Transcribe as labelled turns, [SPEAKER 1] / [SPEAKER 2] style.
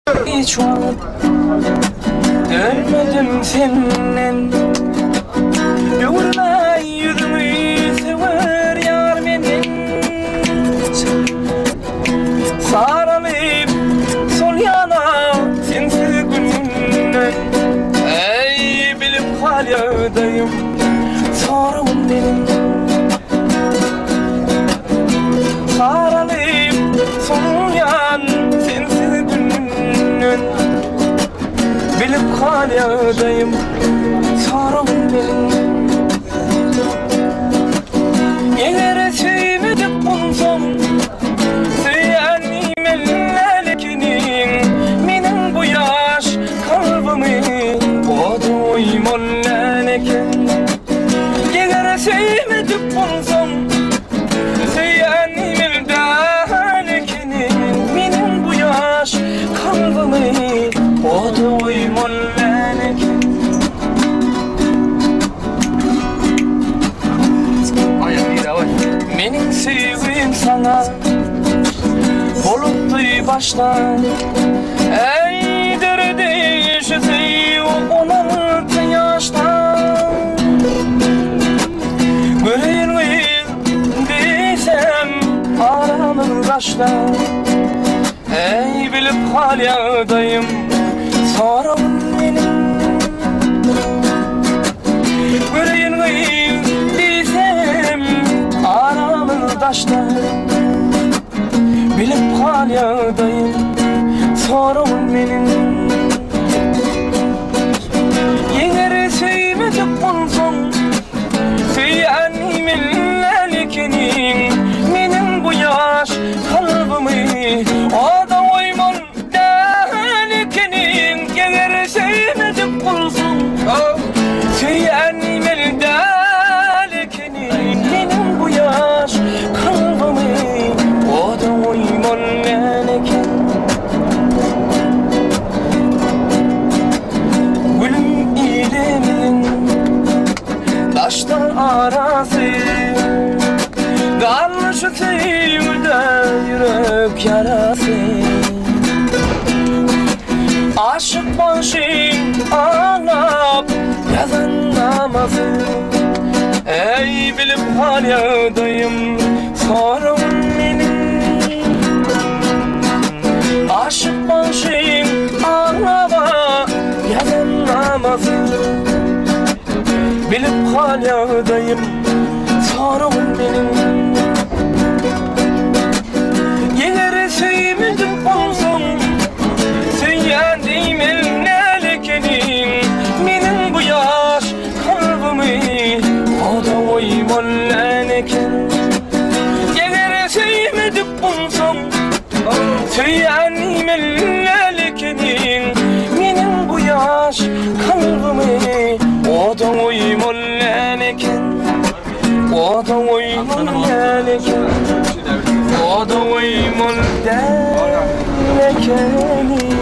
[SPEAKER 1] Hiç wagt dönmedim senden Öwürme ýüzüňi söwer ýar menden Saralyp solýana sensiz günden Eý bilip hal ýagdaýym soragym meniň Saralyp solýan sensiz günden Bilip hal ýagdaýym soragym meniň Eger söýmedik bolsam Söýen men ekeniň Meniň bu ýaş kalbymy Oda goýmaly eken Eger söýmedik bolsam Söýen men däl ekeniň Meniň bu ýaş kalbymy Oda goýmaly däl eken. Meniň söýgim saňa Bolupdy başdan Eý döredi şu söýgi 16 ýaşdan Göreýin gyz diýsem aramyz daşdan Eý bilip hal ýagdaýym soragyn meniň Göreýin gyz diýsem aramyz daşda Bilip hal ýagdaýym soragyn meniň Eger söýmedik bolsaň Söýen men ekeniň Meniň bu ýaş kalbymy Oda goýman däl ekeniň Eger söýmedik bolsaň Söýen men däl ekeniň Meniň bu ýaş kalbymy Oda goýman däl eken Gülüm ilimiň Daşdan arasy Garly şu söýgüde ýürek ýarasy Aşyk bagşyň aglap ýazan namasy Eý bilip hal ýagdaýym soragyn meniň Aşyk bagşyň aglaba ýazan namasy Bilip hal ýagdaýym soragyn meniň Eger söýmedik bolsaň Söýýän diýmeli däl ekeniň Meniň bu ýaş kalbymy Oda goýmaly däl eken Eger söýmedik bolsaň Söýýän diýmeli däl ekeniň Meniň bu ýaş kalbymy Oda goýmaly däl eken Oda goýmaly däl eken Oda goýmaly däl ekeniň.